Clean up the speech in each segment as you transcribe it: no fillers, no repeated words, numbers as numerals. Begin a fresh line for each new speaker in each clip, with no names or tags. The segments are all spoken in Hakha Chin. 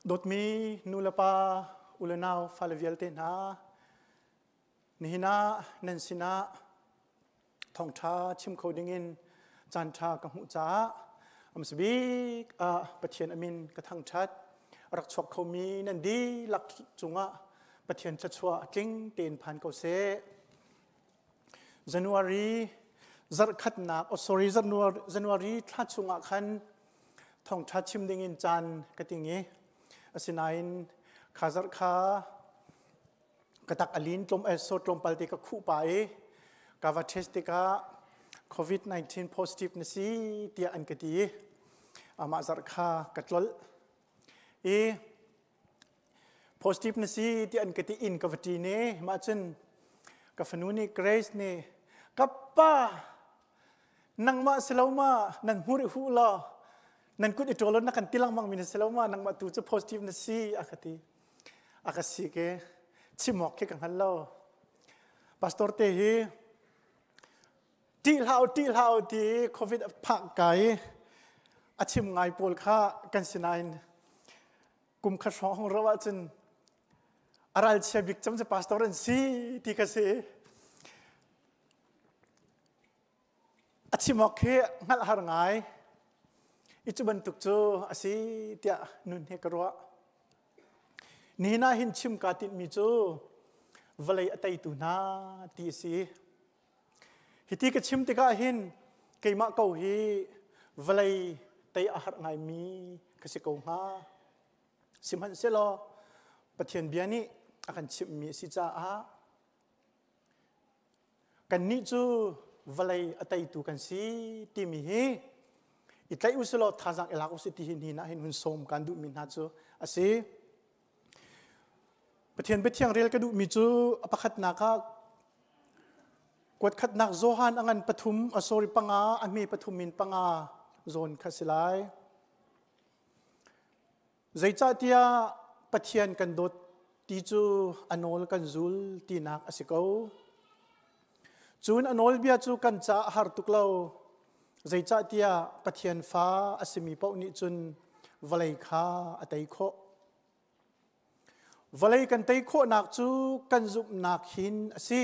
Dawtmi nu le pa, u le nau, fale vialte hna, nihin ah nan sinah thawngṭha chim kho dingin caanṭha ka hmuh caah amsabik ah Pathian amin ka thangṭhat. A rak chuak khomi nan dihlak cungah Pathian thluachuah tling tein phan ko seh. January zarhkhatnak, oh sorry, January thla chungah khan thawngṭha chim dingin caan ka ting i asinain kha zarh kha ka tak a lin tlawm eh so tlawmpal te ka khuh pa i ka va test tikah COVID-19 positive na si tiah an ka ti i amah zarh kha ka tlolh i positive na si tiah an ka ti in ka va ṭin i mah cun ka fanu nih Grace nih ka pa nangmah si lo ma nan hmur i huh law nan kut i ṭawl na kan ti lengmang mi na si lo ma nangmah tu cu positive na si a ka ti a ka si ke chim awk khi ka hngal lo pastor te hi ṭih hlah ṭih hlah ti covid a phak ka i a chim ngai pawl kha kan sinain kum khat hrawng hong ro ahcun a ralchia bik cem cu pastor an si ti ka si. A chim awk khi hngalh har ngai. I cu bantuk cu a si tiah nun he ka ruah. Nihin ah hin chim kaa tinhmi cu vawlei a teitu hna ti a si. Hiti ka chim tikah hin keimah ko hi vawlei tei a harh ngaimi ka si ko hnga. Sihmanhsehlaw Pathian bia nih a kan chimhmi a si caah kannih cu vawlei a teitu kan si timi hi i tlaih u silaw thazaang i lak u si ti hi ni nah hin hun sawm kan duhmi hna cu a si. Pathian biathiang rel ka duhmi cu a pakhatnak ah kuatkhatnak Johan a ngan pathum a sorry panga a hme pathum in panga zawn kha si lai. Zeicahtiah Pathian kan dawt ti cu a nawl kan zul tinak a si ko. Cun a nawlbia cu kan caah a har tuk lo. Zeicahtiah Pathian fa a simi paoh nih cun vawlei kha a tei khawh. Vawlei kan tei khawhnak cu kan zumhnak hin a si.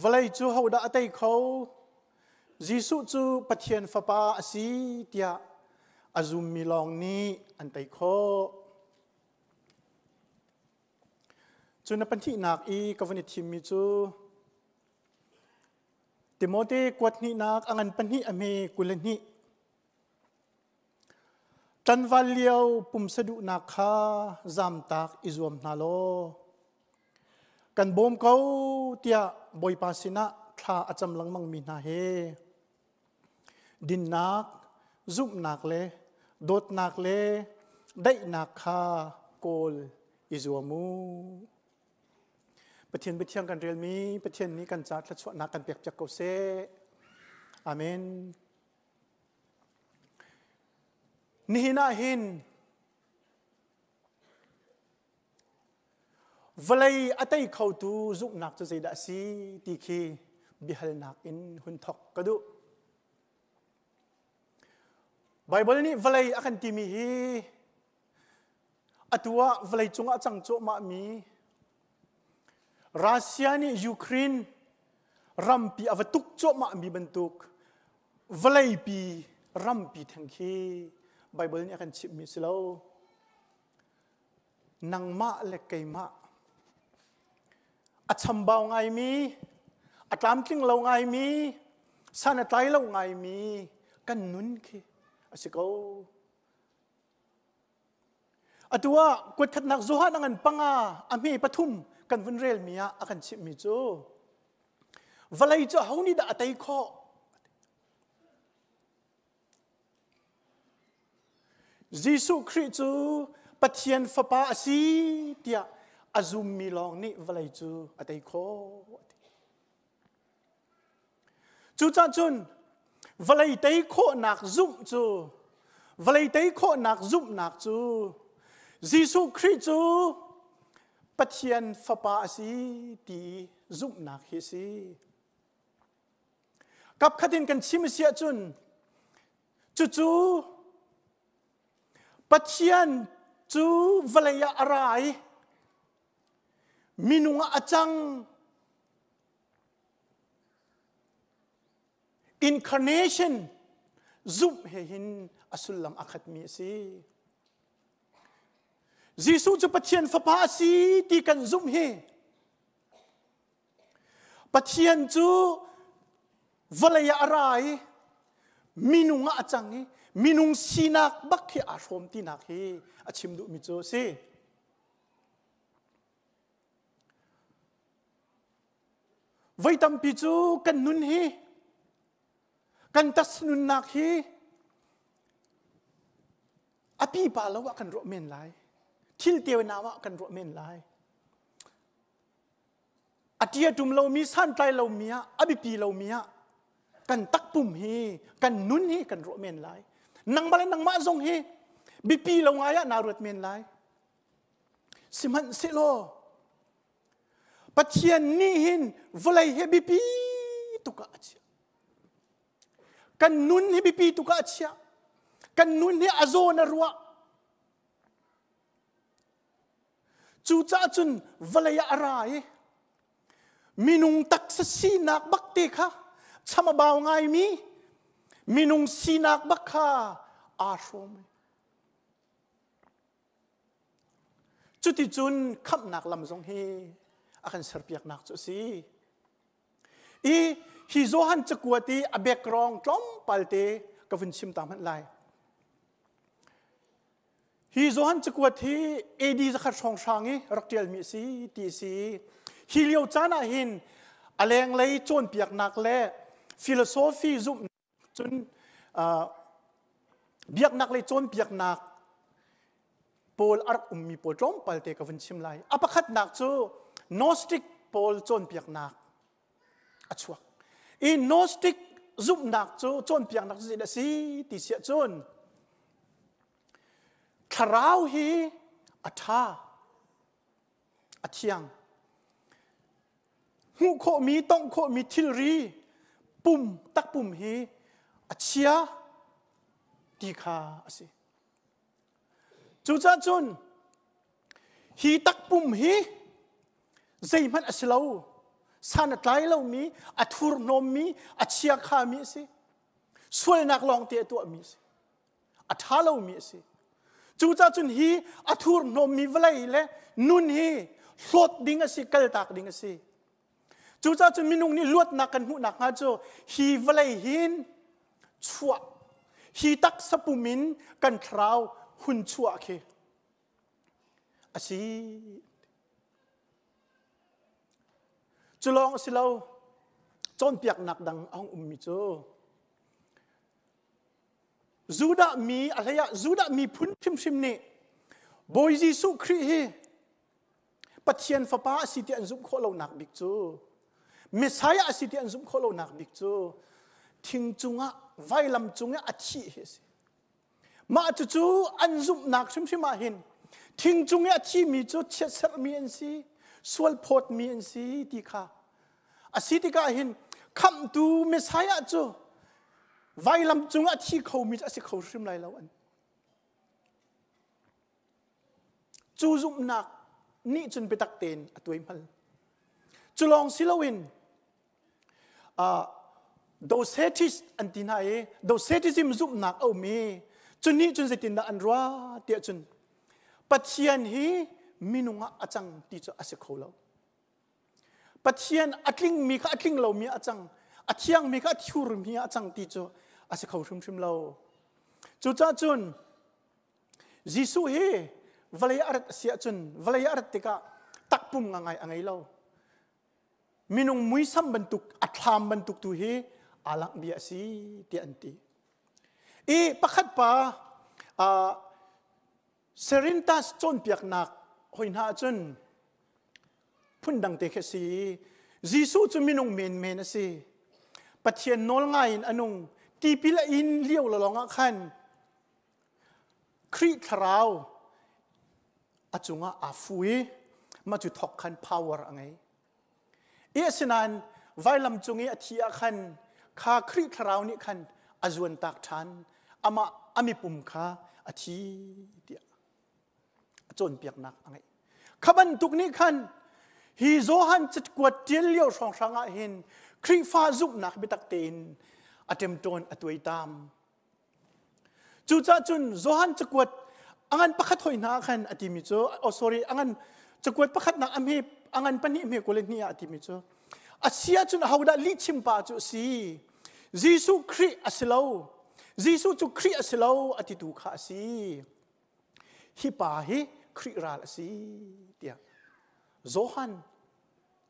Vawlei cu hodah a tei kho? Jesuh cu Pathian Fapa a si tiah a zummi lawng nih an tei khawh. Cun a pahnihnak i ka van i thimmi cu Timote kuat hnihnak a ngan pahnih a hme 22. Ṭanval lio pumsa duhnak kha zamtak i zuam hna law kan bawm ko tiah Bawipa sinah thla a cam lengmangmi hna he dinnak, zumhnak le dawtnak le daihnak kha kawl i zuam u. Pathian biathiang kan relmi Pathian nih kan ca thluachuahnak kan pekpiak ko seh. Amen. Nihin ah hin vawlei a tei khotu zumhnak cu zeidah a si ti khi biahalnak in hun thawk ka duh. Baibal nih vawlei a kan timi hi atu ah vawlei cungah a cang cuahmahmi Russia nih Ukraine rampi a va tuk cuahmahmi bantuk vawleipi rampi theng khi Baibal nih a kan chimhmi si lo. Nangmah le keimah a chambau ngaimi, a tlamtling lo ngaimi, san a tlai lo ngaimi kan nun khi a si ko. Atu ah kuatkhatnak Johan a ngan panga a hme pathum kan vun relmi ah a kan chimhmi cu vawlei cu aho nih dah a tei khawh? Jesuh Khrih cu Pathian Fapa a si tiah a zummi lawng nih vawlei cu a tei khawh. Cucaah cun vawlei tei khawhnak zumh cu vawlei tei khawhnak zumhnak cu Jesuh Khrih cu Pathian Fapa a si ti zumhnak hi a si. Kapkhat in kan chim a si ahcun cucu Pathian cu vawlei ah a ra i minung ah a cang. Incarnation zumh he hin a sullam a khatmi a si. Jesuh cu Pathian fapa a si ti kan zumh hi Pathian cu vawlei ah a ra i minung ah a cang i minung sinak bak hi aa hrawm tinak hi a chim duhmi cu a si. Voi tampi cu kan nun hi kan tas nunnak hi a pipa lo ah kan ruah men lai. Thil teu nau ah kan ruah men lai. A ṭia ṭum lomi santlai lomi ah a biapi lomi ah kan takpum hi kan nun hi kan ruah men lai. Nangmah le nangmah zong hi biapi lo ngai ah naa ruat men lai. Sihmanhsehlaw Pathian nih hin vawlei hi biapi tuk ah a chiah. Kan nun hi biapi tuk ah a chiah. Kan nun hi a zawn a ruah. Cucaah cun vawlei ah a ra i minung taksa sinak bak te kha cham a bau ngaimi minung sinak bak kha aa hrawm. Cuticun khamhnak lam zong hi a kan serpiaknak cu a si. I hi Johan cakuat i a background tlawmpal te ka vun chim ta hmanh lai. Hi Johan cakuat hi AD zakhat hrawnghrang i rak ṭialmi a si ti a si. Hi lio caan ah hin a lenglei cawnpiaknak le philosophy zumhnak cun biaknak lei cawnpiaknak pawl a rak ummi pawl tlawmpal te ka vun chim lai. A pakhatnak cu Gnostic pawl cawnpiaknak a chuak. I Gnostic zumhnak cu cawnpiaknak cu zeidah a si ti siah cun Thlarau hi a ṭha, a thiang. Hmuh khawhmi, tongh khawhmi thilri, pum, takpum hi a chia ti kha a si. Cucaah cun hi takpum hi zeihmanh a si lo. San a tlai lomi, a thurhnawmmi, a chiakhami a si. Sualnak lawngte a tuahmi a si. A ṭha lomi a si. Cucaah cun hi a thurhnawmmi vawlei le nun hi hlawt ding a si, kaltak ding a si. Cucaah cun minung nih luatnak kan hmuh nakhnga cu hi vawlei hin chuah, hi taksa pum in kan thlarau hun chuah khi a si. Cu lawng a si lo, cawnpiaknak dang a hung ummi cu Judah mi a hlei ah Judah miphun hrimhrim nih Bawi Jesuh Khrih hi Pathian fapa a si ti an zumh khawh lonak bik cu Messiah a si ti an zumh khawh lonak bik cu thing cungah vailam cungah a thih hi a si. Mah cucu an zumhnak hrimhrim ah hin thing cung i a thimi cu chiatserhmi an si, sualphawtmi an si ti kha a si tikah hin khamhtu Messiah cu vailam cungah a thi khomi cu a si kho hrim lai lo an. Cu zumhnak nih cun biatak tein a tuaihmal. Cu lawng si loin Docetist an ti hna i Docetism zumhnak a um i cu nih cun zeitindah an ruah tiah cun Pathian hi minung ah a cang ti cu a si kho lo. Pathian a tlingmi kha a tling lomi ah a cang, a thiangmi kha a thurmi ah a cang ti cu a si kho hrimhrim lo. Cucaah cun Jesuh hi vawlei a rat a si ahcun vawlei a rat tikah takpum ngangai a ngei lo. Minung muisam bantuk a thlam bantuk tu hi aa langh bia a si tiah an ti. I pakhat pa Serintas cawnpiaknak hoi hna ahcun phundang te khi a si. Jesuh cu minung menmen a si. Pathian nawl ngai in a nung. Tipil a in lio lawng ah khan Khrih thlarau a cungah aa fu i mah cu thawk khan power a ngei. I asinain vailam cung i a thi ah khan kha Khrih thlarau nih khan a zuantak ṭhan. Amah a mipum kha a thi tiah a cawnpiaknak a ngeih. Kha bantuk nih khan hi Johan cakuat ṭial lio hrawnghrang ah hin Khrihfa zumhnak biatak tein a ṭemṭawn a tuaitam. Cucaah cun Johan cakuat a ngan pakhat hoi hna ah khan a timi cu oh sorry a ngan cakuat pakhatnak a hme a ngan pahnih hme 22 ah a timi cu a si ahcun ahodah lihchim pa cu a si Jesuh Khrih a si lo Jesuh cu Khrih a si lo a titu kha a si hi pa hi Khrih ral a si tiah Johan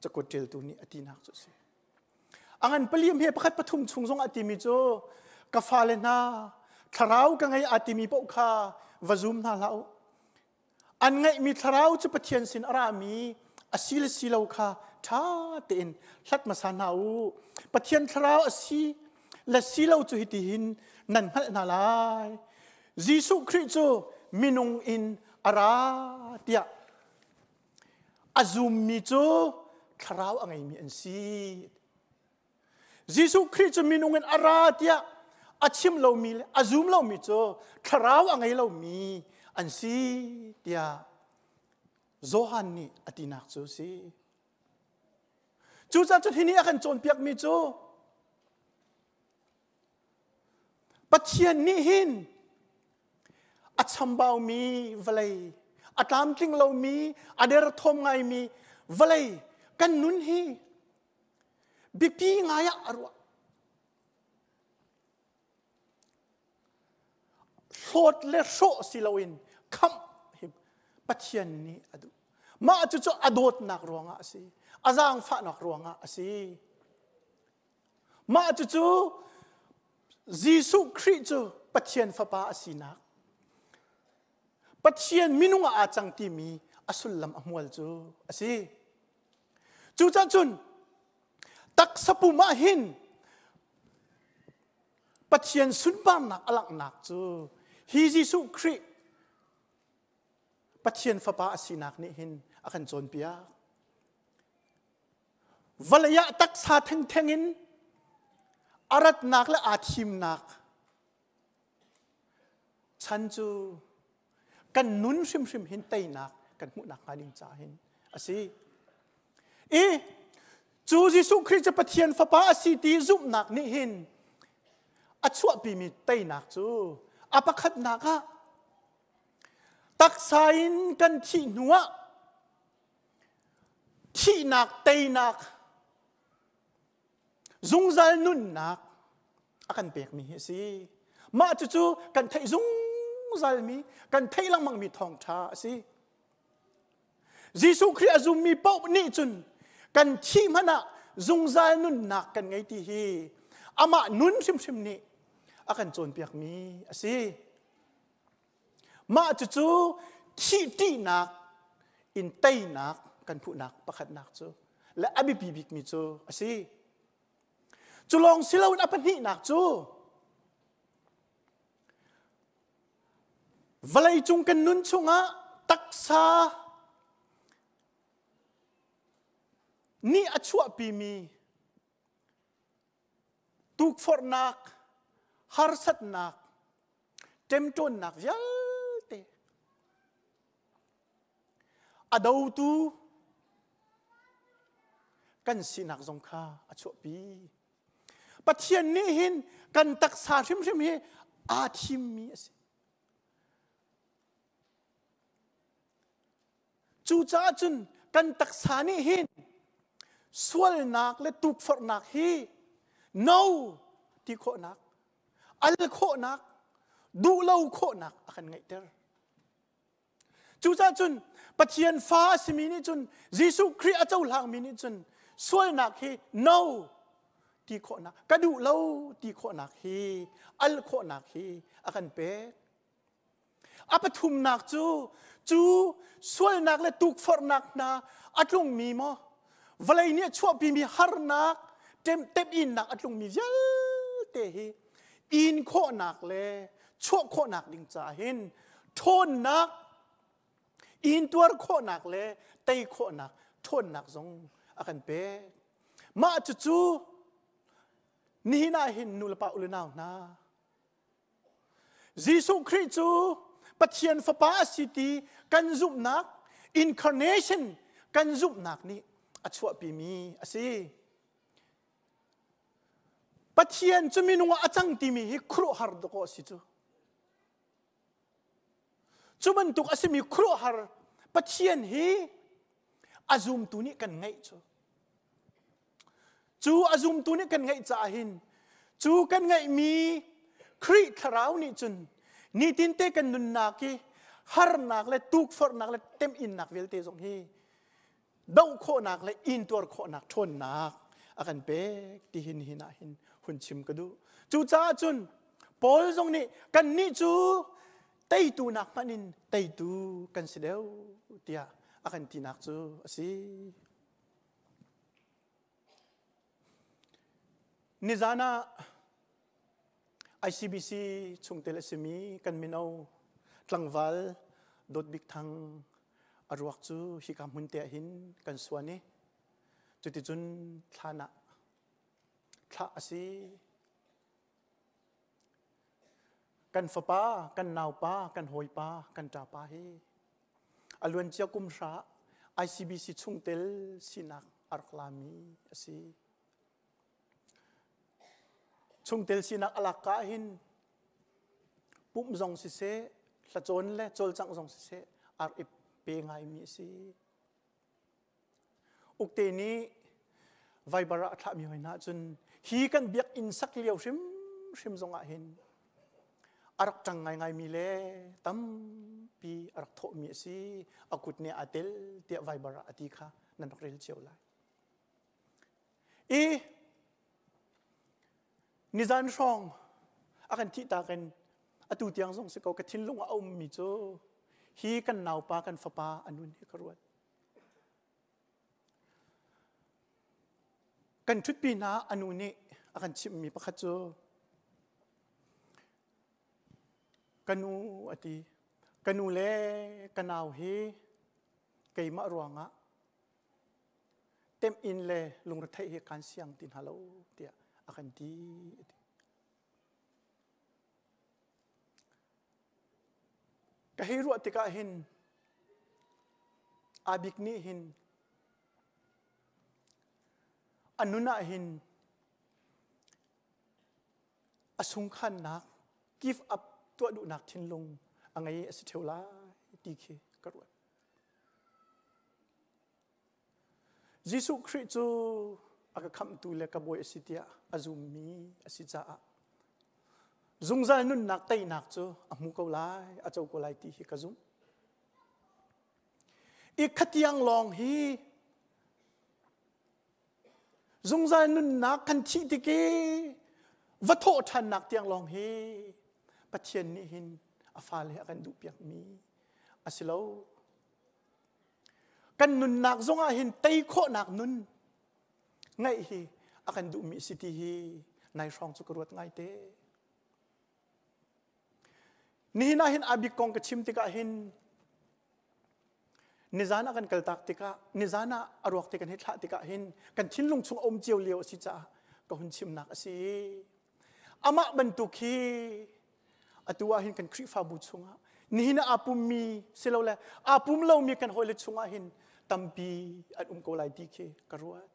cakuat ṭialtu nih a tinak cu a si. A ngan paliam he pakhat pathum chung zong a timi cu ka fale hna thlarau ka ngei aa timi paoh kha va zum hna hlah u. An ngeihmi thlarau cu Pathian sin a rami a si le si lo kha ṭha tein hlat hmasa hna u. Pathian thlarau a si le si lo cu hitihin nan hngalh hna lai. Jesuh Khrih cu minung in a ra tiah a zummi cu thlarau a ngeimi an si. Jesuh Khrih cu minung in a ra tiah a chim lomi le a zum lomi cu thlarau a ngei lomi an si tiah Johan nih a tinak cu a si. Cucaah cun hi nih a kan cawnpiakmi cu Pathian nih hin a chambaumi vawlei, a tlamtling lomi, a derthawm ngaimi vawlei kan nun hi biapi ngai ah a ruah. Hlawt le hrawh si loin khamh hi Pathian nih a duh. Mah cucu a dawtnak ruangah a si. A zaangfahnak ruangah a si. Mah cucu Jesuh Khrih cu Pathian Fapa a sinak, Pathian minung ah aa cang timi a sullam a hmual cu a si. Cucaah cun taksa pum ah hin Pathian sunparnak a langhnak cu hi Jesuh Khrih Pathian Fapa a sinak nih hin a kan cawnpiak. Vawlei ah taksa thengtheng in a ratnak le aa thimnak chan cu kan nun hrimhrim hin teinak kan hmuhnak hnga ding ca hin a si. I cu Jesuh Khrih cu Pathian Fapa a si ti zumhnak nih hin a chuahpimi teinak cu a pakhatnak ah taksa in kan thih hnuah Thihnak teinak zungzal nunnak a kan pekmi hi a si. Mah cucu kan theih zungzalmi, kan theih lengmangmi thawngṭha a si. Jesuh Khrih a zummi paoh nih cun kan thih hmanh ah zungzal nunnak kan ngei ti hi amah nun hrimhrim nih a kan cawnpiakmi a si. Mah cucu thih ṭihnak in teinak kan hmuhnak pakhatnak cu le a biapi bikmi cu a si. Cu lawng si loin a pahnihnak cu vawleicung kan nun chungah taksa nih a chuahpimi tukforhnak, harsatnak, ṭemṭawnnak vialte a dotu kan sinak zong kha a chuahpi. Pathian nih hin kan taksa hrimhrim hi aa thimmi a si. Cucaah cun kan taksa nih hin sualnak le tukforhnak hi no ti khawhnak, al khawhnak, duh lo khawhnak a kan ngeihter. Cucaah cun Pathian fa a simi nih cun Jesuh Khrih a cohlangmi nih cun sualnak hi no ti khawhnak, ka duh lo ti khawhnak hi, al khawhnak hi a kan pek. A pathumnak cu cu sualnak le tukforhnak hna a tlungmi maw vawlei nih a chuahpimi harnak temhinnak a tlungmi vialte hi in khawhnak le chuah khawhnak ding caah hin ṭhawnnak intuar khawhnak le tei khawhnak ṭhawnnak zong a kan pek. Mah cucu nihin ah hin nulepa u le nau hna. Jesuh Khrih cu Pathian Fapa a si ti kan zumhnak incarnation kan zumhnak nih a chuahpimi a si. Pathian cu minung ah a cang timi hi khuaruahhar dawkaw a si cu. Cu bantuk a simi khuaruahhar Pathian hi a zumtu nih kan ngeih cu. Cu a zumtu nih kan ngeih caah hin cu kan ngeihmi Khrih thlarau nih cun nitinte kan nunnak i harnak le tukforhnak le temhinnak vialte zong hi doh khawhnak le intuar khawhnak ṭhawnnak a kan pek ti hin hin ah hin hun chim ka duh. Cucaah cun Paul zong nih kannih cu teitu nak hmanh in teitu kan si deuh tiah a kan tinak cu a si. Nizan ah ICBC chungtel a simi kan mino tlangval Dawt Bik Thang a ruak cu hika hmun te ah hin kan suan i cuticun thlan ah thlah a si. Kan fapa, kan naupa, kan hawipa, kan ṭapa hi a luancia kum hra ICBC chungtel sinak a rak lami a si. Chungtel sinak a lak ka hin pumh zong siseh, hlacawn le cawlcangh zong siseh ar i pe ngaimi a si. Ukte nih Viber ah a thlahmi hoi hna cun hi kan biakinn sak lio hrimhrim zong ah hin a rak ṭang ngaingaimi le tampi a rak thawhmi a si. A kut nih aa tel tiah Viber ah a ti kha nan rak rel cio lai. I nizan hrawng a kan thihtak in atu tiang zong si ko ka thinlung ah a ummi cu hi kan naupa kan fapa a nun hi ka ruat. Kan ṭhutpi hna a nu nih a kan chimhmi pakhat cu ka nu a ti. Ka nu le ka nau hi keimah ruangah temh-inn le lungretheih hi kaan siang ti hna lo tiah a kan ti a ti. Ka hei ruah tikah hin Abik nih hin a nun ah hin a sungkhannak give up tuah duhnak thinlung a ngei a si ṭheo lai ti khi ka ruat. Jesuh Khrih cu a ka khamhtu le ka bawi a si tiah a zummi a si caah zungzal nunnak teinak cu a hmu ko lai, a co ko lai ti hi ka zumh. I khatiang lawng hi zungzal nunnak kan thih tik i va thawh ṭhannak tiang lawng hi Pathian nih hin a fale a kan duhpiakmi a si lo. Kan nunnak zongah hin tei khawhnak nun ngeih hi a kan duhmi si ti hi nai hrawng cu ka ruat ngai te. Nihin ah hin abik kong ka chim tikah hin nizan ah kan kaltak tikah nizan ah a ruak te kan hi thlah tikah hin kan thinlung chung a um cio lio a si caah ka hun chimnak a si. Amah bantuk hi atu ah hin kan Khrihfabu chungah nihin ah aa pummi silole aa pum lomi kan hawile chungah hin tampi an um ko lai ti khi ka ruat.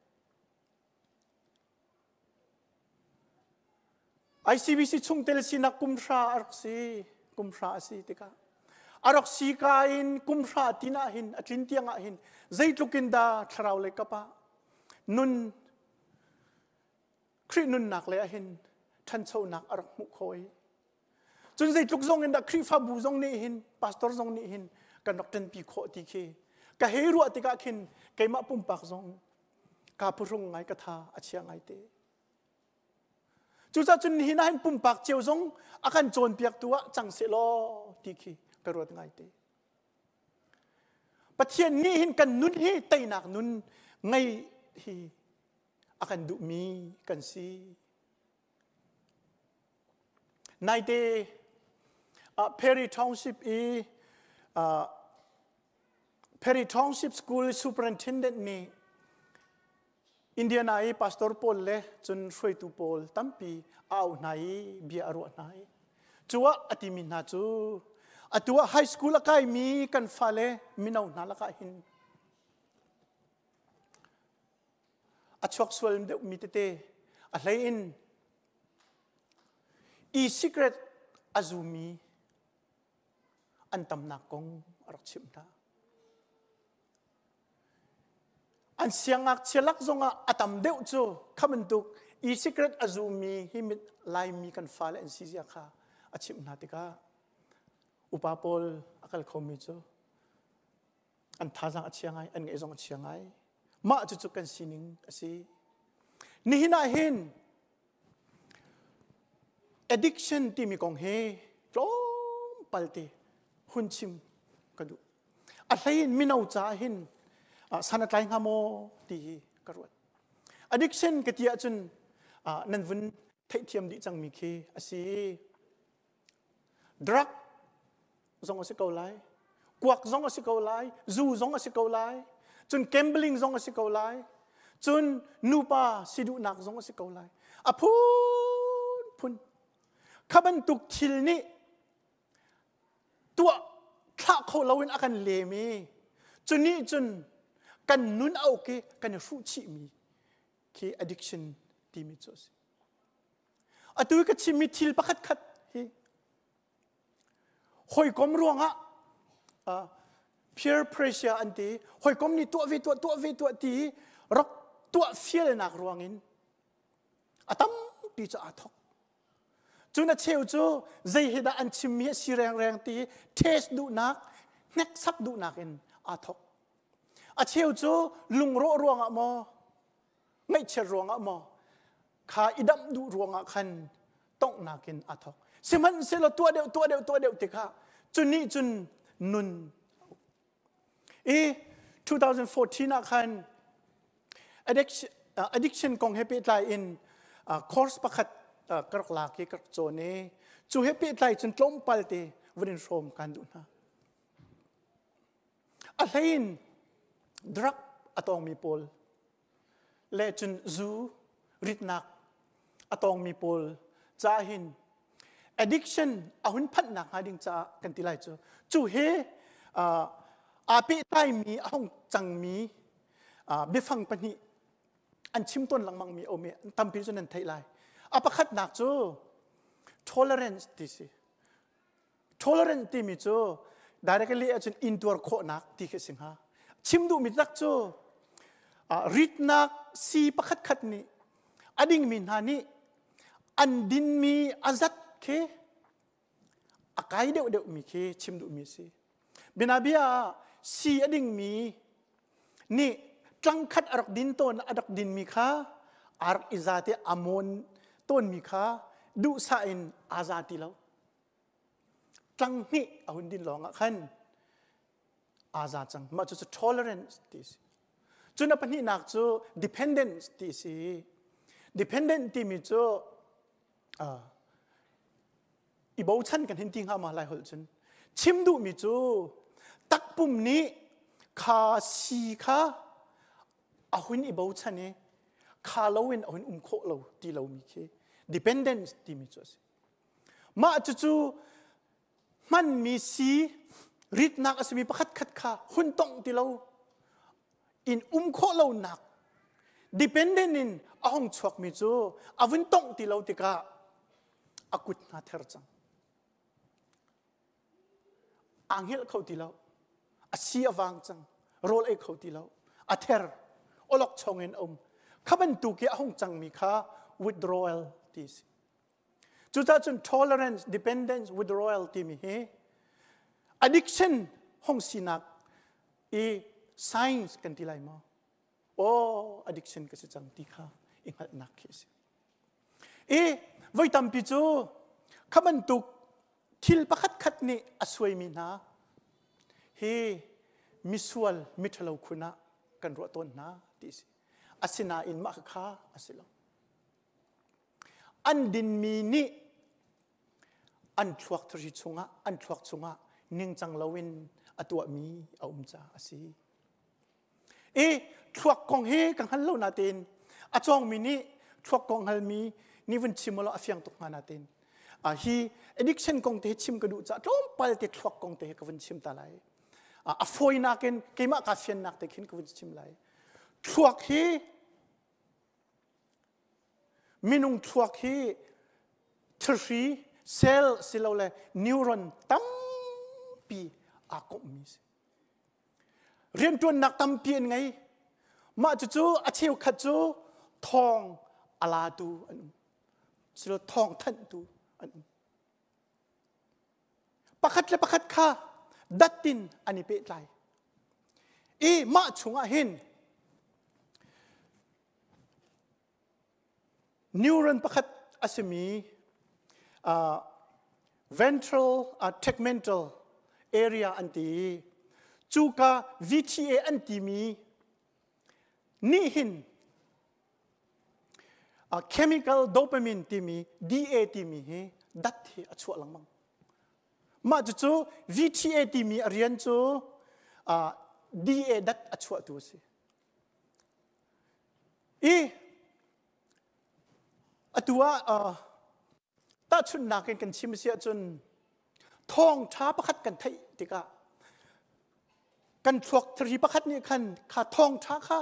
ICBC chungtel sinak kumhra a rak si kumhra a si tikah a rak si ka in kumhra tin ah hin a tlin tiang ah hin zeitluk in dah thlarau lei kap ah nun Khrih nunnak le ah hin ṭhanchonak a rak hmuh khawh i cun zeitluk zong in dah Khrihfabu zong nih hin pastor zong nih hin kan rak ṭanpi khawh ti khi ka hei ruah tikah khin keimah pumpak zong kaa phuhrung ngai ka tha a chia ngai te. Cucaah cun nihin ah hin pumpak cio zong a kan cawnpiaktu ah cang seh law ti khi ka ruat ngai te. Pathian nih hin kan nun hi teinak nun ngei hi a kan duhmi kan si. Naite uh, Perry Township i uh, Perry Township School Superintendent nih Indiana i pastor pawl le cun hruaitu pawl tampi a auh hna i bia a ruah hna i. Cu ah a timi hna cu atu ah high school a kaimi kan fale mino hna lakah hin a chuak sual deuhmi tete a hlei in e-cigarette a zumi an tamnak kong a rak chimh hna. An siangngakchia lak zongah a tam deuh cu kha bantuk e-cigarette a zumi hi Laimi kan fale an si zia kha a chimh hna tikah upa pawl a kal khomi cu an thazaang a chia ngai, an ngaih zong a chia ngai. Mah cucu kan sining a si. Nihin ah hin addiction timi kong hi tlawmpal te hun chim ka duh. A hlei in mino caah hin san a tlai hnga maw ti hi ka ruat. Addiction ka ti ahcun nan vun theihthiam dih cangmi khi a si. Drug zong a si ko lai. Kuak zong a si ko lai. Zu zong a si ko lai. Cun gambling zong a si ko lai. Cun nupa si duhnak zong a si ko lai. A phunphun. Kha bantuk thil nih tuah thlah kho loin a kan lem i cu nih cun kan nun a uk i kan i hruh chihmi khi addiction timi cu a si. Atu i ka chimmi thil pakhat khat hi hawikom ruangah peer pressure an ti hawikom nih tuah ve tuah tuah ve tuah ti rak tuah fialnak ruangin a tampi cu aa thok. Cun a cheu cu zei hi dah an chimmi a si rengreng ti test duhnak, hneksak duhnak in aa thok. A cheu cu lungrawh ruangah maw, ngaihchiat ruangah maw, kha i damh duh ruangah khan tonghnak in aa thok. Sihmanhsehlaw tuah deuh, tuah deuh, tuah deuh tikah cu nih cun nun I 2014 ah khan addiction kong he pehtlai in course pakhat ka rak lak i ka rak cawn i cu he pehtlai cun tlawmpal te vun in hrawm kan duh hna. A hlei in drug a tawngmi pawl le cun zu ritnak a tawngmi pawl ca hin addiction a hun phanhnak hnga ding caah kan ti lai cu cu he aa pehtlaimi a hung cangmi biafang pahnih an chim tawn lengmangmi a um i tampi cu nan theih lai. A pakhatnak cu tolerance ti si. Tolerant timi cu directly ahcun intuar khawhnak ti khi a si hnga. Chim duhmi tak cu ritnak sii pakhatkhat nih a dingmi hna nih an dinmi a zat khi a kai deuhdeuhmi khi chim duhmi a si. Bianabia ah sii a dingmi nih tlangkhat a rak din tawn a rak dinmi kha aa rak i za te a mawn tawnmi kha duhsah in aa za ti lo. Tlang hnih a hun din lawng ah khan aa za cang. Mah cu tolerance ti a si. Cun a pahnihnak cu dependence ti a si. Dependent timi cu i bochan kan hin ti hnga ma lai holh cun. Chim duhmi cu takpum nih kha si kha a hun i bochan i kha loin a hun um khawh lo ti lomi khi dependence timi cu a si. Mah cucu hmanmi si ritnak a simi pakhatkhat kha hun tongh ti lo in um khawh lonak dependent in a hung chuakmi cu a vun tongh ti lo tikah a kut hna ther cang. Aa hngilh kho ti lo. A si a vang cang. Rawl ei kho ti lo. A ther. Olok chong in a um. Kha bantuk i a hung cangmi kha withdrawal ti si. Cucaah cun tolerance, dependence, withdrawal timi hi addiction hong sinak i science kan ti lai maw? Oh, addiction ka si cang ti kha i hngalhnak khi a si. I voi tampi cu kha bantuk thil pakhat khat nih a suaimi hna hi misual miṭhalo khun ah kan ruah tawn hna ti a si. Asinain mah kha a si lo. An dinmi nih an thluak thari chungah an thluak chungah ningcang loin a tuahmi a um caah a si. I thluak kong hi ka hngal lo natein a cawngmi nih thluak kong hngalmi nih vun chim law a fiang tuk hnga natein. Hi addiction kong te chim ka duh caah tlawmpal te thluak kong te ka vun chim ta lai. A fawinak in keimah ka fiannak te khin ka vun chim lai. Thluak hi minung thluak hi thihri cell silole neuron tampi aa komhmi si. Rianṭuannak tampi an ngei. Mah cucu a cheukhat cu thawng a latu an um. Silo thawng thanhtu an um. Pakhat le pakhat kha dat in an i pehtlai. I mah chungah hin Neuron pakhat a simi uh, ventral uh, tegmental area an ti i cuka VTA an timi nih hin uh, chemical dopamine timi DA timi hi dat hi a chuah lengmang. Mah cucu VTA timi a rian cu uh, DA dat a chuahtu a si. I atu ah tahchunhnak in kan chim si ahcun thawngṭha pakhat kan theih tikah kan thluak thari pakhat nih khan kha thawngṭha kha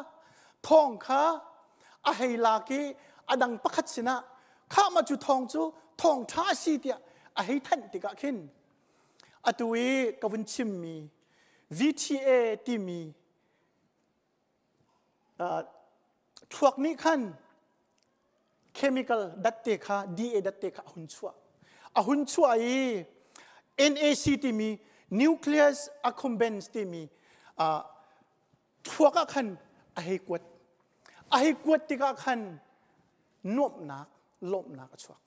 thawng kha a hei lak i a dang pakhat sinah kha ma cu thawng cu thawngṭha a si tiah a hei thanh tikah khin atu i ka vun chimmi VTA timi Thluak nih khan chemical datte kha DA datte kha a hun chuah. A hun chuah i NAC timi nucleus accumbens timi thluak ah khan a hei kuat. A hei kuat tikah khan nuamhnak, lawmhnak a chuak.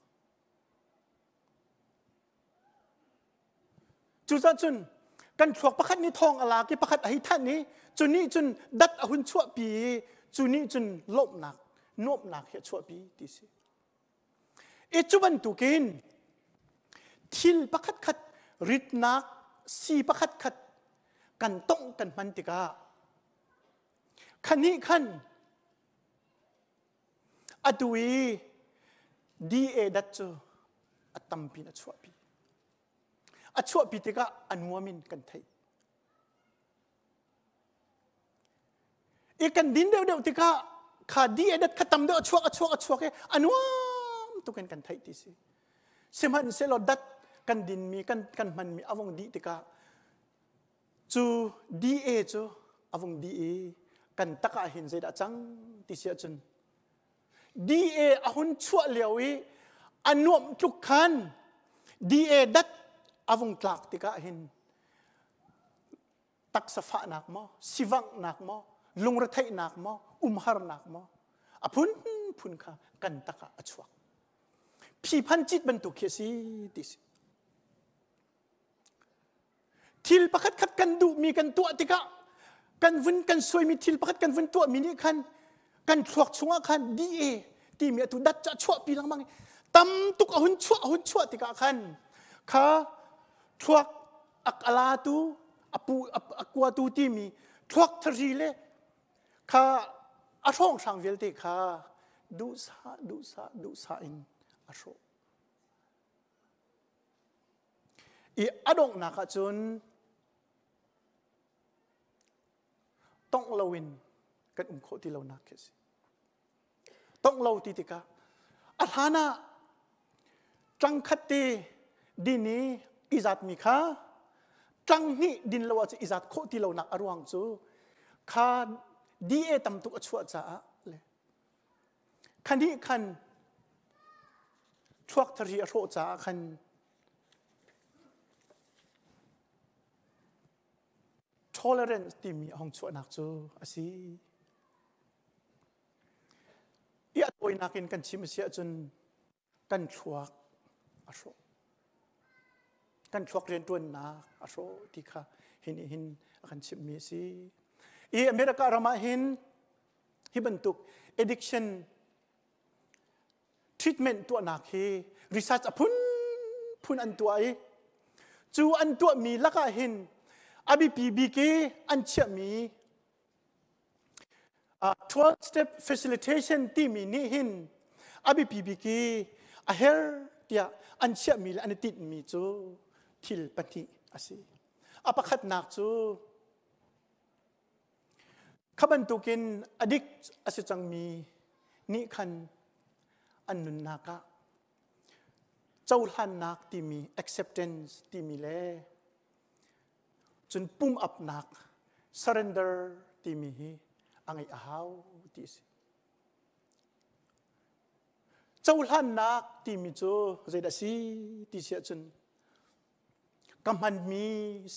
Cucaah cun kan thluak pakhat nih thawng a lak i pakhat a hei thanh i cu nih cun dat a hun chuahpi i cu nih cun lawmhnak nuamhnak hi a chuahpi ti si. I cu bantukin thil pakhat khat ritnak si pakhat khat kan tongh kan hman tikah khanih khan Atu i DA dat cu a tampi in a chuahpi. A chuahpi tikah a nuam in kan theih. I kan din deuhdeuh tikah kha DA dat kha tam deuh a chuak a chuak a chuak i a nuam tuk in kan theih ti si. Sihmanhsehlaw dat kan dinmi kan kan hmanmi a vung dih tikah Cu DA cu a vung dih i kan tak ah hin zeidah cang ti si ahcun DA a hun chuah lio i a nuamh tluk khan DA dat a vung tlak tikah hin taksa fahnak maw sivanghnak maw lungretheihnak maw umharnak maw a phunphun kha kan tak ah a chuak phiphan cit bantuk khi a si ti si Thil pakhat khat kan duhmi kan tuah tikah kan vun kan suaimi thil pakhat kan vun tuahmi nih khan kan thluak chungah khan DA timi atu dat cu a chuahpi lengmang i tam tuk a hun chuah a hun chuah tikah khan kha thluak a alatu a pu a kuatu timi thluak thari le kha a hrawnghrang vialte kha duhsah duhsah duhsah in a hrawh. I a donghnak ah cun tongh loin kan um khawh ti lonak khi a si. Tongh lo ti tikah a hlan ah tlangkhat te din i i zatmi kha tlang hnih din lo ahcun i zat khawh ti lonak a ruang cu kha DA tam tuk a chuah caah le Kha nih khan thluak thari a hrawh caah khan tolerance timi a hung chuahnak cu a si. I a tawinak in kan chim a si ahcun kan thluak a hrawh. Kan thluak rianṭuannak a hrawh ti kha hi nih hin a kan chimhmi a si. I America ram ah hin hi bantuk addiction treatment tuahnak hi research a phunphun an tuah i cu an tuahmi lakah hin a biapi bik i an chiahmi 12 step facilitation timi nih hin a biapi bik i a her ti. tiah an chiahmi le an i tinhmi cu thil pahnih a si. A pakhatnak cu kha bantukin addict a si cangmi nih khan an nunnak ah cohlannak timi acceptance timi le cun pum apnak surrender timi hi a ngeih a hau ti a si. Cohlannak timi cu zeidah a si ti si ahcun ka hmanmi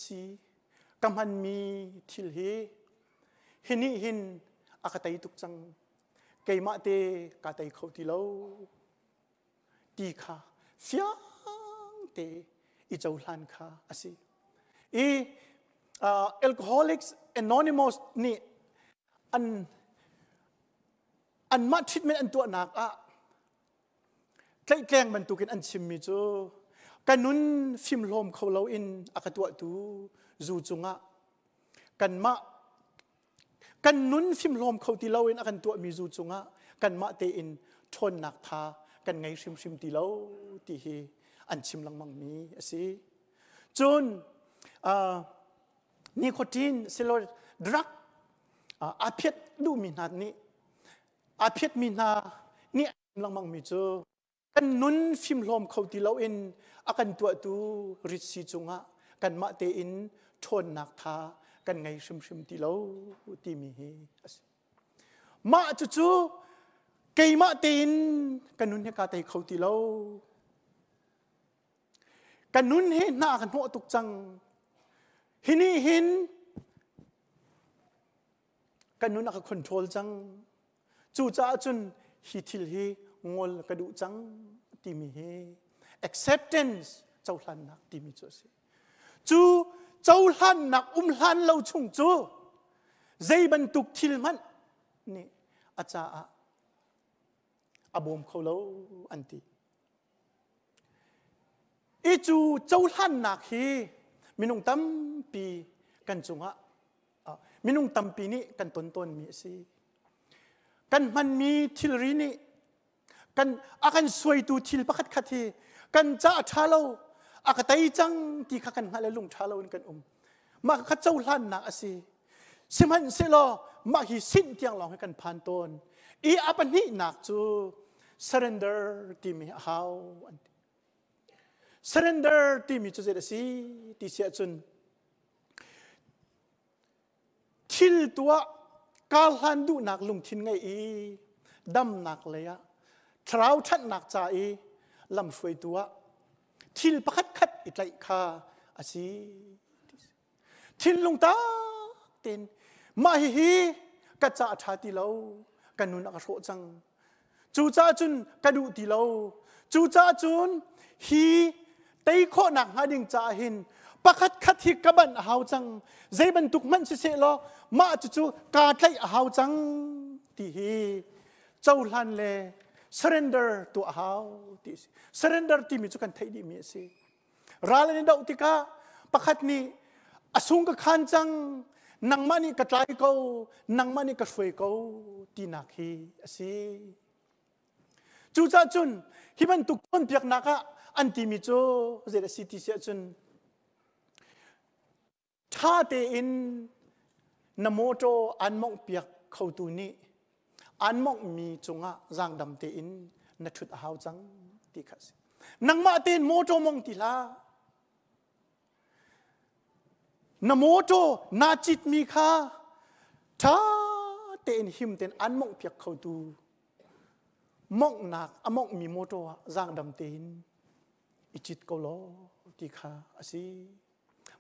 si ka hmanmi thil hi hi nih hin a ka tei tuk cang keimah te kaa tei kho ti lo ti kha fiang te i cohlan kha a si. I uh, Alcoholics Anonymous nih an anmah treatment an tuahnak ah tlaihtleng bantukin an chimmi cu ka nun fimhlawm kho loin a ka tuahtu zu cungah kanmah kan nun fimhlawm kho ti loin a kan tuahmi zu cungah kanmah tein ṭhawnnak tha kan ngei hrimhrim ti lo ti hi an chim lengmangmi a si. Cun uh, nicotine silo drug uh, aa phiat duhmi hna nih aa phiatmi hna nih lengmangmi cu kan nun fimhlawm kho ti loin a kan tuahtu ritsi cungah kanmah tein ṭhawnnak tha kan ngei hrimhrim ti lo timi hi a si. Mah cucu keimah tein ka nun hi kaa tei kho ti lo. Ka nun hi hna ka hnawh tuk cang. Hi nih hin ka nun a ka control cang. Cucaah cun hi thil hi ngol ka duh cang timi hi acceptance cohlannak timi cu a si. Cu cohlannak um hlan lo chung cu zei bantuk thil hmanh nih a caah a bawm kho lo an ti. I cu cohlannak hi minung tampi kan cungah minung tampi nih kan ton tawnmi a si. Kan hmanmi thilri nih kan a kan suaitu thil pakhat khat hi kan ca a ṭha lo a ka tei cang ti kha kan hngalh le lung ṭha lo in kan um. Mah kha cohlannak a si. Sihmanhsehlaw mah hi sinh tiang lawng hi kan phan tawn. I a pahnihnak cu surrender timi a hau an ti. Surrender timi cu zei a si ti si ahcun thil tuah karhlan duhnak lungthin ngei i damnak lei ah thlarau ṭhatnak ca i lamhruaitu ah thil pakhat khat i tlaih kha a si. Thinlung tak tein mah hihi ka ca a ṭha ti lo ka nun a ka hrawh cang Cucaah cun ka duh ti lo. Cucaah cun hi tei khawhnak hnga ding caah hin pakhat khat hi ka banh a hau cang. Zei bantuk hmanh siseh law mah cucu kaa tlaih a hau cang ti hi cohlan le surrender tuah a hau ti a si. Surrender timi cu kan theih dihmi a si. Ral an i doh tikah pakhat nih a sung ka khan cang nangmah nih ka tlai ko nangmah nih ka hruai ko tinak hi a si. Cucaah cun hi bantuk cawnpiaknak ah an timi cu zei a si ti si ahcun Ṭha tein na mawṭaw aan mawnghpiak khotu nih aan mawnghmi cungah zaangdam tein na ṭhut a hau cang ti kha a si. Nangmah tein mawṭaw mong ti hlah. Na mawṭaw naa citmi kha ṭha tein him tein aan mawnghpiak khotu mawnghnak a mawnghmi mawṭaw ah zaangdam tein i cit ko law ti kha a si.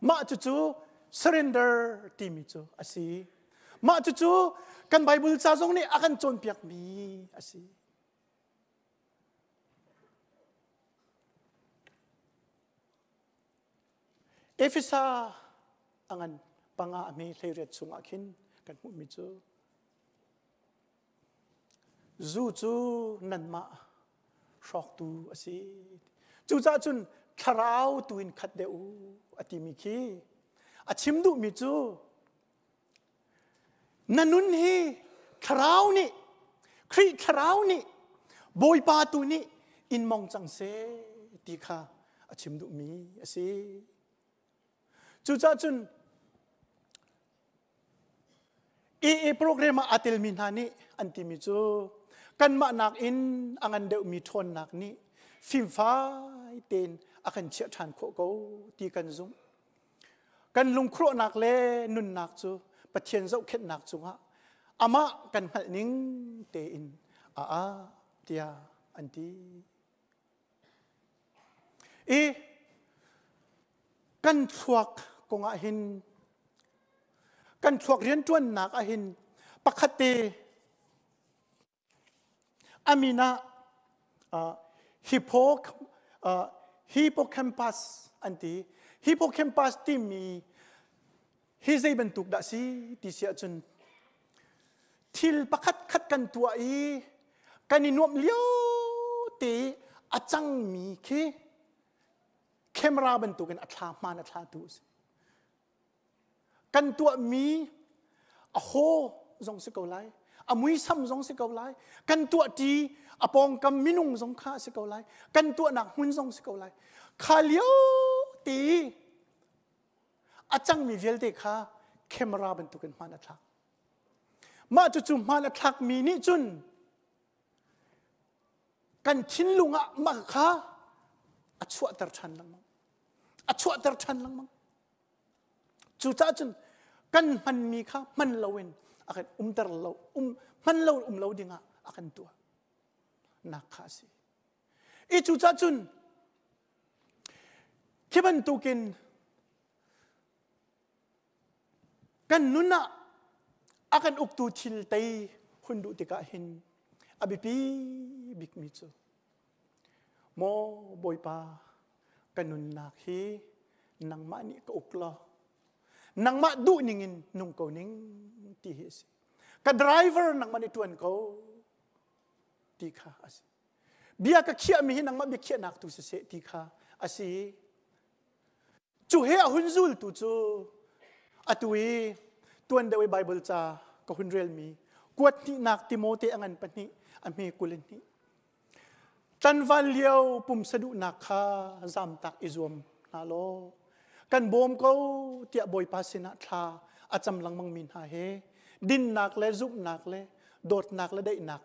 Mah cucu surrender timi cu a si. Mah cucu kan Bible ca zong nih a kan cawnpiakmi a si. Efesa a ngan panga a hme hleiriat chungah khin kan hmuhmi cu Zu cu nanmah hrawktu a si. Cucaah cun thlarau tu in khat deuh u a timi khi a chim duhmi cu na nun hi thlarau nih Khrih thlarau nih Bawipa tu nih in mong cang seh ti kha a chim duhmi a si. Cucaah cun AA program ah aa telmi hna nih an timi cu kanmah nakin a ngan deuhmi ṭhawnnak nih fimfai tein a kan chiah ṭhan khawh ko ti kan zumh. Kan lungkhruahnak le nunnak cu Pathian zohkhenhnak cungah amah kan hngalh ning tein a ap tiah an ti. I kan thluak kongah hin kan thluak rianṭuannak ah hin pakhat te a min ah hippocampus an ti. Hippocampus timi hi zei bantuk dah si ti si ahcun thil pakhat khat kan tuah i kan i nuamh lio te a cangmi khi camera bantukin a thla hmaan a thlatu a si. Kan tuahmi a haw zong si ko lai, a muisam zong si ko lai, kan tuahṭi a pawngkam minung zong kha a si ko lai, kan tuahnak hmun zong si ko lai. Kha lio te a cangmi vialte kha camera bantukin hmaan a thlak. Mah cucu hmaan a thlakmi nih cun kan thinlung ah mah kha a chuahter ṭhan lengmang. A chuahter ṭhan lengmang. Cucaah cun kan hmanmi kha hman loin a kan umter lo, um, hman lo um lo dingah a kan tuah nak kha a si. I cucaah cun khi bantukin kan nun ah a kan uktu thil tei hun duh tikah hin a biapi bikmi cu maw Bawipa ka nunnak hi nangmah nih ka uk law nangmah duh ning in nung ko ning ti hi a si. Ka driver nangmah nih ṭuan ko ti kha a si. Bia ka khiahmi hi nangmah bia khiahnak tu siseh ti kha a si. Cu he a hun zultu cu atu i tuan deuh i Bible ca ka hun relmi kuat hnihnak Timote a ngan pahnih a hme 22. Tlanval lio pumsa duhnak kha zamtak i zuam hna law kan bawm ko tiah Bawipa sinah thla a cam lengmangmi hna he dinnak le zumhnak le dawtnak le daihnak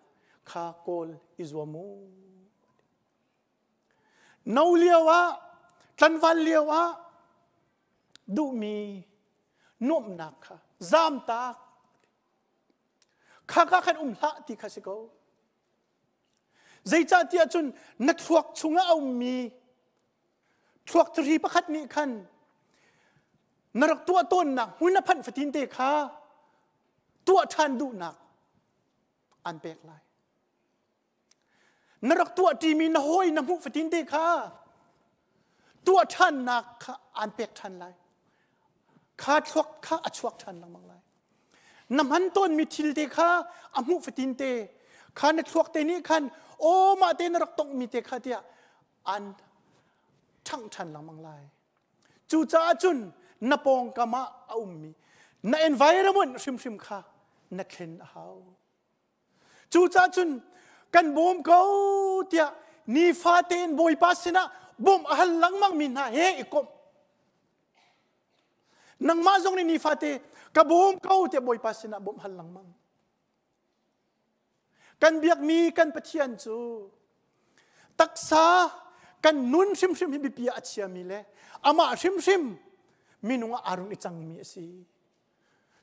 kha kawl i zuam u. No lio ah, tlanval lio ah duhmi nuamhnak kha zamtak kha ka khan um hlah ti kha si ko. Zeicahtiah cun na thluak chungah a ummi thluak thari pakhat nih khan na rak tuah tawnnak hmun a phanh fatin te kha tuah ṭhan duhnak an pek lai. Na rak tuah ṭimi na hawi na hmuh fatin te kha tuah ṭhannak kha aan pek ṭhan lai. Kha thluak kha a chuak ṭhan lengmang lai. Na hman tawnmi thil te kha a hmuh fatin te kha na thluak te nih khan aw mah te na rak tonghmi te kha tiah aan ṭhangh ṭhan lengmang lai. Cucaah cun na pawngkam ah a ummi na environment hrimhrim kha na thlen a hau. Cucaah cun kan bawm ko tiah nifate in Bawipa sinah bawmh a hal lengmangmi hna he i komh. Nangmah zong nih nifate ka bawm ko tiah Bawipa sinah bawmh hal lengmang. Kan biakmi kan Pathian cu taksa kan nun hrimhrim hi biapi ah a chiami le amah hrimhrim minung ah aa rung i cangmi a si.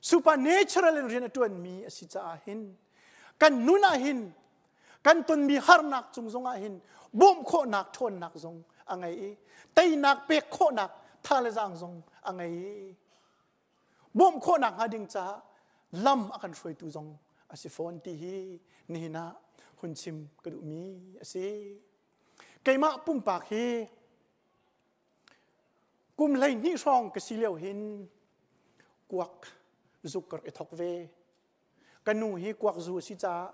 Supernatural in rian a ṭuanmi a si caah hin kan nun ah hin kan tonmi harnak cung zong ah hin bawmh khawhnak ṭhawnnak zong a ngei i teinak pek khawhnak tha le zaang zong a ngei i bawmh khawhnak hnga ding caah lam a kan hruaitu zong a si fawn ti hi nihin ah hun chim ka duhmi a si. Keimah pumpak hi Kum 12 hrawng ka si lio hin kuak zuk ka rak i thok ve. Ka nu hi kuak zu a si caah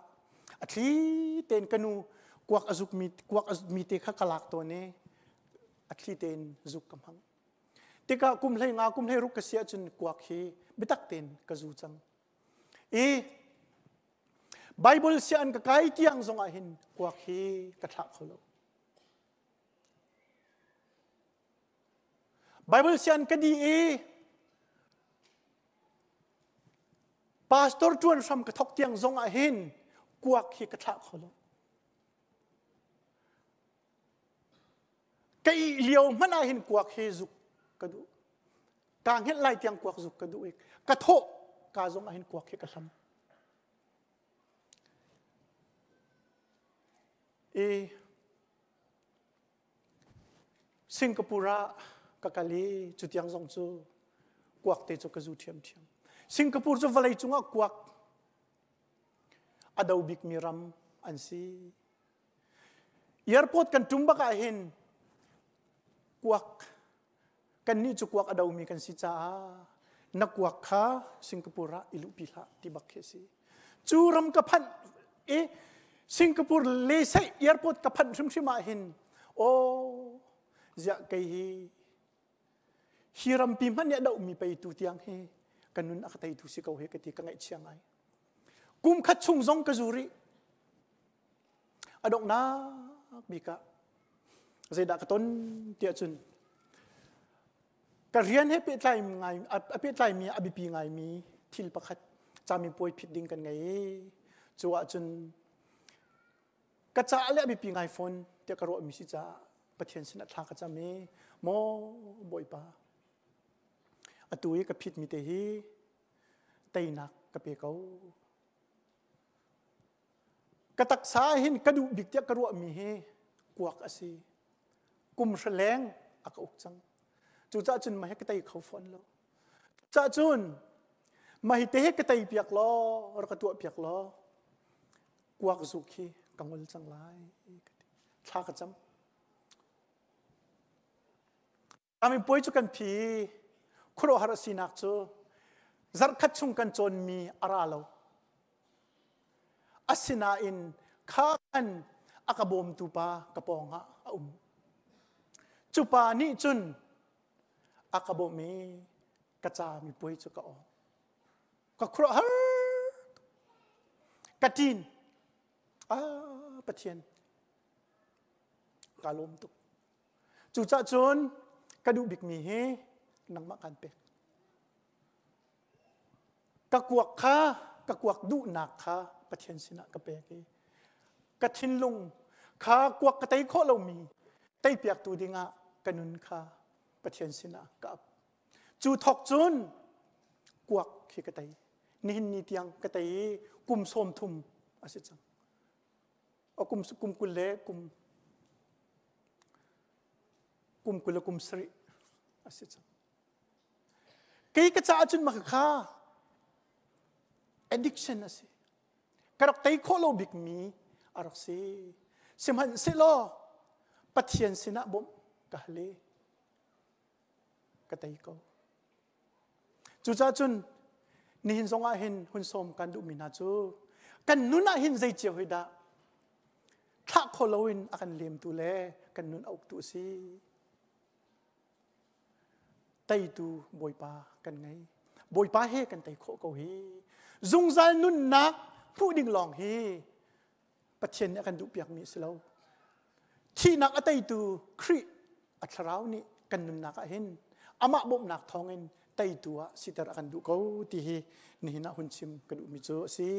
a thli tein ka nu kuak a zukmi kuak a mi te kha ka lak tawn i a thli tein zuk ka hmang. Tikah kum 15 kum 16 ka si ahcun kuak hi biatak tein ka zu cang. I Bible sian ka kai tiang zong ah hin kuak hi ka thlah kho lo. Bible sian ka di i pastor ṭuan hram ka thok tiang zong ah hin kuak hi ka thlah kho lo. Ka ih lio hmanh ah hin kuak hi zuk ka duh. Kaa hngilh lai tiang kuak zuk ka duh i ka thawh ka zong ah hin kuak hi ka hlam. I Singapore ah ka kal i cu tiang zong cu kuak te cu ka zu ṭhiamṭhiam. Singapore cu vawlei cungah kuak a do bikmi ram an si. Airport kan ṭum bak ah hin kuak kannih cu kuak a domi kan si caah na kuak kha Singapore ah i luhpi hlah ti bak khi a si. Cu ram ka phanh i Singapore leseih airport ka phanh hrimhrim ah hin aw ziah kei hi hi rampi hmanh nih a dohmi pei tu tiang hi ka nun a ka teitu si ko hi ka ti ka ngaihchia ngai. Kum khat chung zong ka zu rih. A donghnak bik ah zeidah ka ton tiah cun ka rian he pehtlai ngai a pehtlaimi a biapi ngaimi thil pakhat camipuai phit ding kan ngei i cu ahcun ka caah le a biapi ngai fawn tiah ka ruahmi si caah Pathian sinah thla ka cam i maw Bawipa atu i ka phitmi te hi teinak ka pe ko. Ka taksa hin ka duh bik tiah ka ruahmi hi kuak a si. Kum hra leng a ka uk cang. Cucaah cun mah hi ka tei kho fawn lo. Cucaah cun mah hi te hi ka tei piak law, rak ka tuah piak law, kuak zuk hi ka ngol cang lai. Thla ka cam. Camipuai cu kan phi i khuaruahhar a sinak cu zarhkhat chung kan cawnmi a ra lo. Asinain kha khan a ka bawmtu pa ka pawngah a um. Cu pa nih cun a ka bawmh i ka camipuai cu ka awng. Ka khuaruahhar ka ṭin. Ah, Pathian, ka lawm tuk. Cucaah cun ka duh bikmi hi nangmah kaan pek. Ka kuak kha, ka kuak duhnak kha Pathian sinah ka pek i ka thinlung kha kuak ka tei khawh lomi teipiaktu dingah ka nun kha Pathian sinah ka ap. Cu thawk cun kuak khi ka tei. Nihin ni tiang ka tei i kum 30 a si cang. Kum kum 20 le kum kum 20 le kum 7 a si cang. Kei ka caah cun mah kha addiction a si. Ka rak tei khawh lo bikmi a rak si. Sihmanhsehlaw Pathian sinah bawmh ka hal i ka tei ko. Cucaah cun nihin zong ah hin hun sawm kan duhmi hna cu kan nun ah hin zei cio hi dah thlah kho loin a kan lemtu le kan nun a uktu a si. Teitu Bawipa kan ngei. Bawipa he kan tei khawh ko hi. Zungzal nunnak hmuh ding lawng hi Pathian nih a kan duhpiakmi a si lo. Thihnak a teitu Khrih a thlarau nih kan nunnak ah hin amah bawmhnak thawngin teitu ah siter a kan duh ko ti hi nihin ah hun chim ka duhmi cu a si.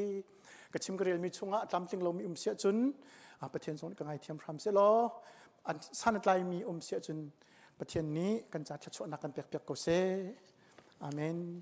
Ka chim ka relmi chungah a tlamtling lomi um si ahcun Pathian zong nih ka ngaithiam hram sehlaw san a tlaimi um si ahcun Pathian nih kan ca thluachuahnak kan pekpiak ko seh. Amen.